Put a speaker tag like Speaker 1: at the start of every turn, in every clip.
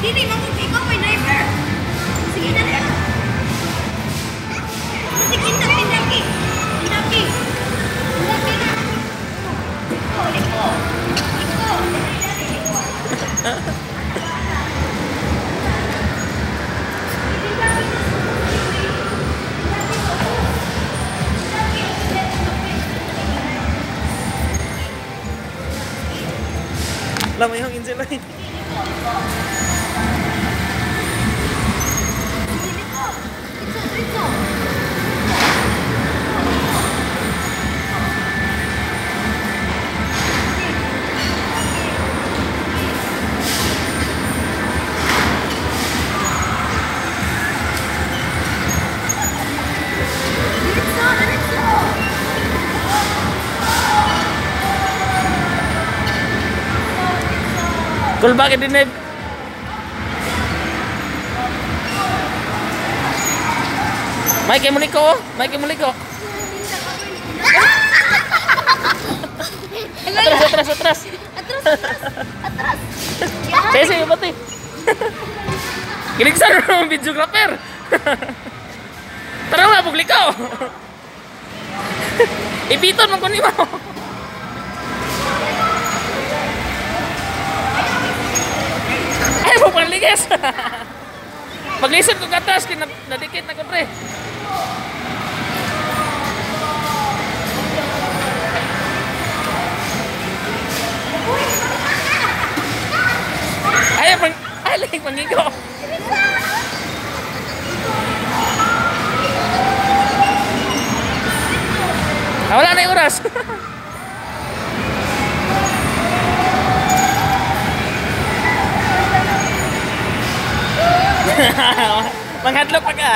Speaker 1: Dili, mangkog ikaw may driver. Sige, dali. Sige, kindak, kindaki. Kindaki. Kindaki na. Liko, liko. Liko. Dali, dali, liko.
Speaker 2: Lamay hangin sila eh. Kul bakit din eh? Mike muliko, oh. Mike muliko. Atras, atras, atras.
Speaker 1: Atras, atras. Atras.
Speaker 2: Saya sige pati. Kilig sa ng videographer. Tara na pugliko. Ipiton man ko nimo. Ay, mo panliges. Maglisod ko katras kay nadikit na ko pre. Ay, pang ay, lig pangigo. Ah, wala na yung oras. Manghadlok pa ka.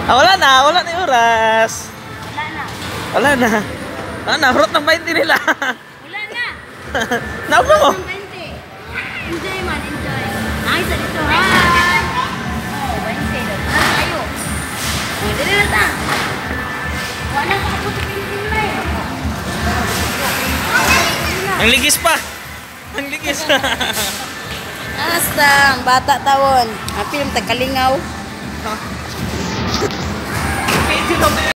Speaker 2: Ah, wala na yung oras.
Speaker 1: Wala na.
Speaker 2: Wala na. Wala na, hurot ng 20 nila.
Speaker 1: Wala na.
Speaker 2: Naupo mo.
Speaker 1: Ng 20. Enjoy man, enjoy. Ay, sa dito. Hi. Oh, 20. Ah, ayo. Oh, dali na ta. Wala ka po sa 20 na eh.
Speaker 2: Ang ligis pa. Ang ligis.
Speaker 1: Asta, ang bata tawon. Apil tagkalingaw.
Speaker 2: Video.